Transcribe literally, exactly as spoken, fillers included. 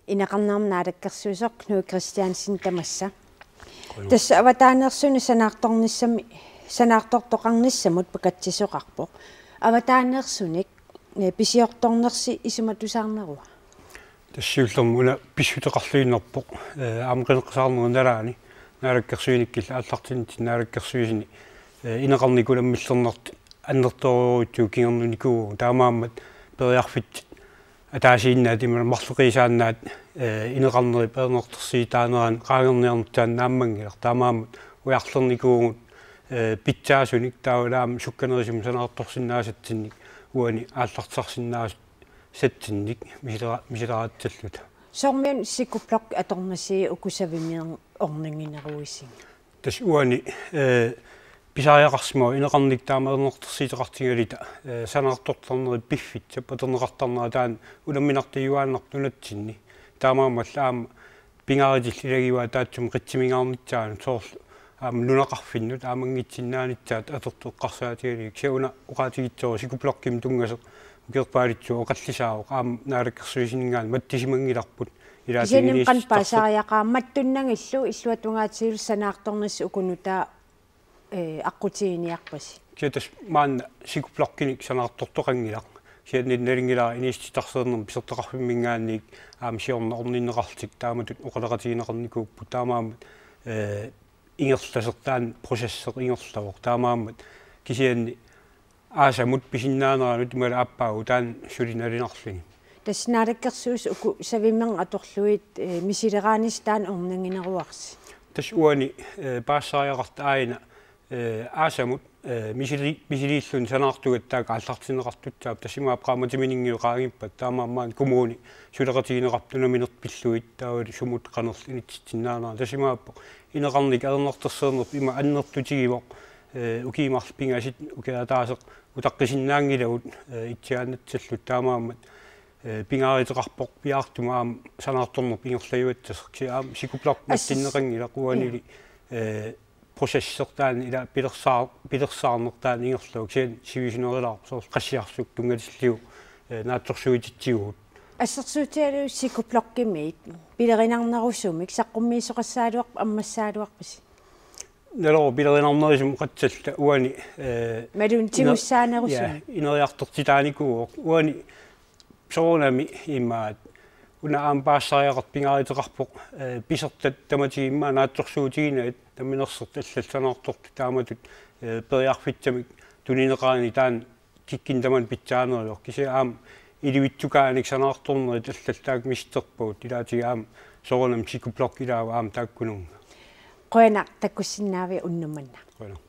Ineqarnermut naalakkersuisoq Knud Kristiansen, tamassa. Tassa avataaneersunik sanaartornissami, sanaartortoqarnissamut pakatsisoqarpoq. Avataaneersunik, eh, pisiortornersi isumatusaarnerua? Tassa siullermik una pissuteqarluinnarpoq, eh, aamma qineqqusaarnerup nalaani naalakkersuinikkut aallartinitsinni naalakkersuisuni, eh, ineqarnikkut unammillernartut annertoorujussuit kingornunikuuvugut, taamaammat periarfissat ataasiinnaat imaluunniit marloqiisaannaat, eh, ineqarnerip ajornartorsiutaanerani qaangerniarneq taanna naammanngilaq, taamaammat ujarlernikuuvugut, eh, pitsaasunik taavalu aamma sukkanerusumik sanaartorsinnaasatsinnik uani aallartisarsinnaasatsinnik misilera-, misileraatsalluta. Soormi una Psykoblok atornasi uku Savimineq ornigineruisigut? Tassa uani, eh, pisariaqarsimavoq ineqarnikkut taama ajornartorsiuteqartigalugit, eh, sanaartortarnerit piffissap atorneqartarnera taanna unamminartujuaannarpoq nunatsinni. Taamaammallu aamma pingaarutillit ilagivaat taassuma qitsiminngaarnissaanut, soorlu aamma nunaqarfinnut aamma anngitsinnaanissaq atortoq eqqarsaatigalugu. Kisianni una oqaatigissavara Psykoblokkimut tunngasoq ukiorpaalutsinnut oqallisaavoq, aamma naalakkersuisuninngaanniit matsisimanngilarput. Kisianni qanoq paasisariaqarmat tunnaanngilaq illuatungaatigut sanaartornissat uku nutaat, eh, aqqutiginiarpasi? Kisianni tassa maanna Psykoblokkinik sanaartortoqanngilaq. Kisianni nalunngilara inuussutissarsiornermi pisortaqarfimminngaanniit aamma siorna orninneqarlutik taamatut oqaloqatigineqarnikuupput, taamaammat, eh, ingerlasoq taanna processi ingerlavoq, taamaammat kisianni aasamut pisinnaaneranut imaluunniit aappaagu taanna suli nalunarluni. Tassa naalakkersuisut uku Savimineq atorlugit, eh, misileraanissaq taanna ornigineruarsi? Tassa uani, eh, paasisariaqartoq aajuna, eh, aasamut, eh, misili-, misiliilluni sanaartugatta taakku aallartinneqartussaapput, tassa imaappoq qaammatimininngaanniit qaangiuppat, taamaammat kommuni suleqatigineqarpoq unammineq pillugit taavalu sumut qanorlu inississinnaanerat, tassa imaappoq ineqarnikkut ajornartorsiornerput ima annertutigivoq, eh, ukiut marluk pingasut ukiaq ataaseq utaqqisinnaanngilagut, eh, itsiaannatsalluta, taamaammat, eh, pingaaruteqarpoq piaartumik aamma sanaartornerput ingerlajuassasoq, kisianni aamma Psykoblok As-, mattinneqanngilaq uanili, eh, processi taanna ila pilersaa-, pilersaarneq taanna ingerlavoq, kisianni sivisunerulaarpoq soorlu qassiarsuk tunngatillugu, eh, naatsorsuutitsivugut. Assersuutigalugu Psykoblokkimit pilerinarnerusumik saqqummiisoqassagaluarpat ammassagaluarpisi? Naluara pilerinarnerusumik oqaatsilluta uani, eh, Imaluunniit tigussaannerusumik? Ja, ineriartortitaanikuuvoq. Uani soorunami imaat una aamma paasisariaqartoq pingaaruteqarpoq, eh, pisortat tamatigut immaqa naatsorsuutiginagit, namminersortut allallu sanaartortut taamatut, eh, periarfissamik tunineqarani taanna kikkunnut tamanut pitsaaneruvoq. Kisianni aamma ilivitsukaanik sanaartornerit allallu taakku misissorpagut, ilaatigut aamma soorunami Psykoblok ilaavoq aamma taakkununnga. Qujanaq takkussinnaagavit unnuk manna. Qujanaq.